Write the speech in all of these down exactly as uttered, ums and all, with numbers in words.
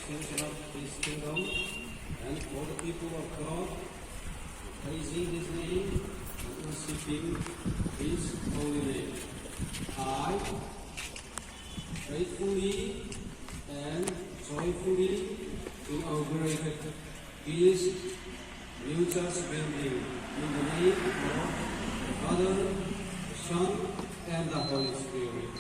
Extension of His kingdom and for the people of God, praising His name and worshiping His holy name. I faithfully and joyfully inaugurated this new church building in the name of the Father, the Son, and the Holy Spirit.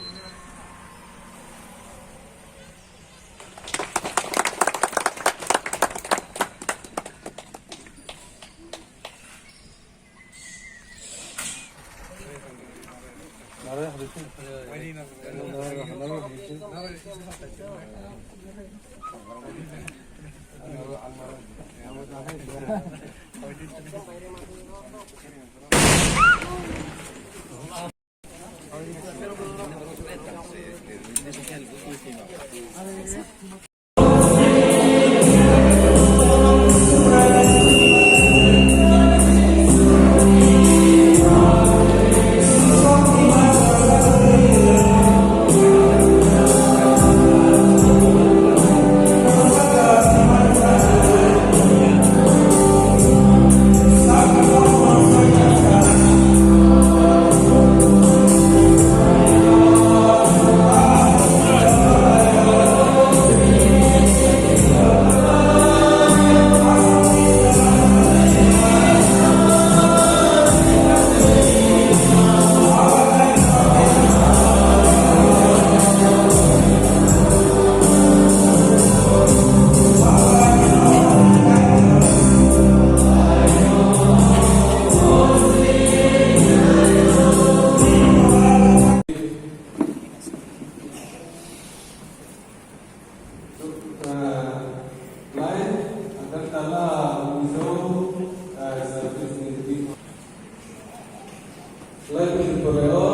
Lai, agar tala ujo, ah, service ni di. Lai pin koreo,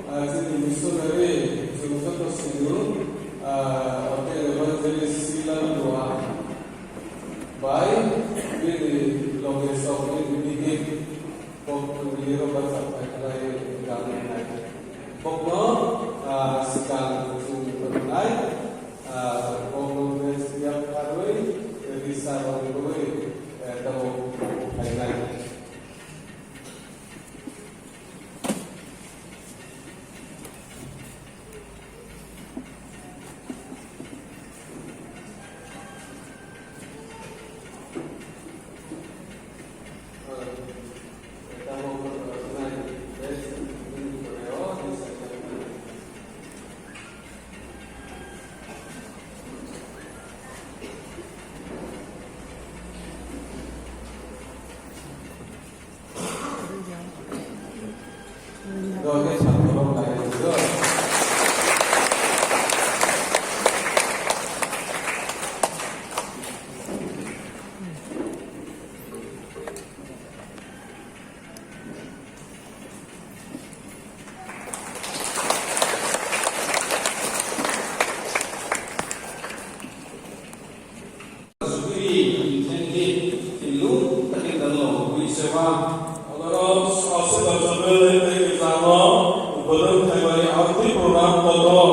ah, chini missionary, chini joto sinu, ah, hotel evangelist sila dua. Bai, bini loge sok, bini meeting. Kok twi rok bacha phai khlai gam nai. Kokno, ah, swkang chwng tongnai, ah, kokno bes yak pharwi, risa rok rwi, eh, tabuk khainai. Sukiri, thank you. Tilu, takin dalo, wi sewa. Onorok, sose bachorwi tei kwchangno, bolong khaimani amtwi program kotor.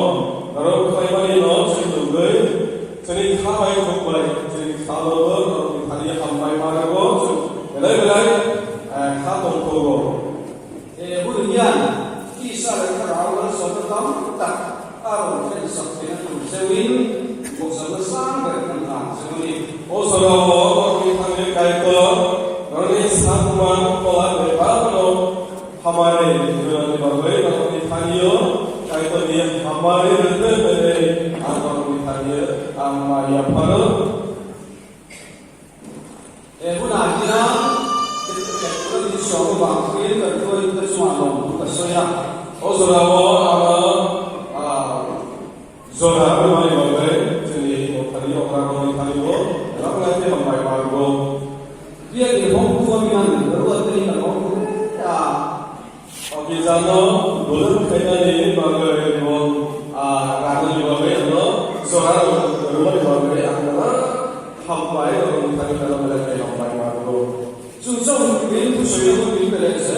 Norok khaimani no chwng tongwi, chini kha bai khuk bai, chini kha logo, norokni thani hambai ma rwgo, chwng belai belai, eh, kha tongthogo. Eh, hwnwi ya, kisa bai kha rao na sobo tam tak, aro khe sok khe na tum sewin, bo sobo sang bai kha na sewin. O soro o, o ni thani Kaitor, roni sakman kola bai kha no, hamari, roni bagwi, roni thani o, Kaitor ni hamari rwtwi bai, ang roni thani o, ang ma ya pharo. Eh, huna hina, huna ni sobo bang, kiri ka tuwa hina suma long, ka soya. O jora o, aro, ah, jora rwmani bagwi, chini okthani okra rwmani thani bo, rwmani thani hambai ma rwgo. Biya ni hok tuwa biman, rwa tini ka hok, ah, O kisa no bolong khainani bagwi bo, ah, rangni bagwi ano jora rwmani bagwi ang no hambai rwmani thani belai belai khe hambai ma rwo. Chwng chwng bini bwsai no bini belai se.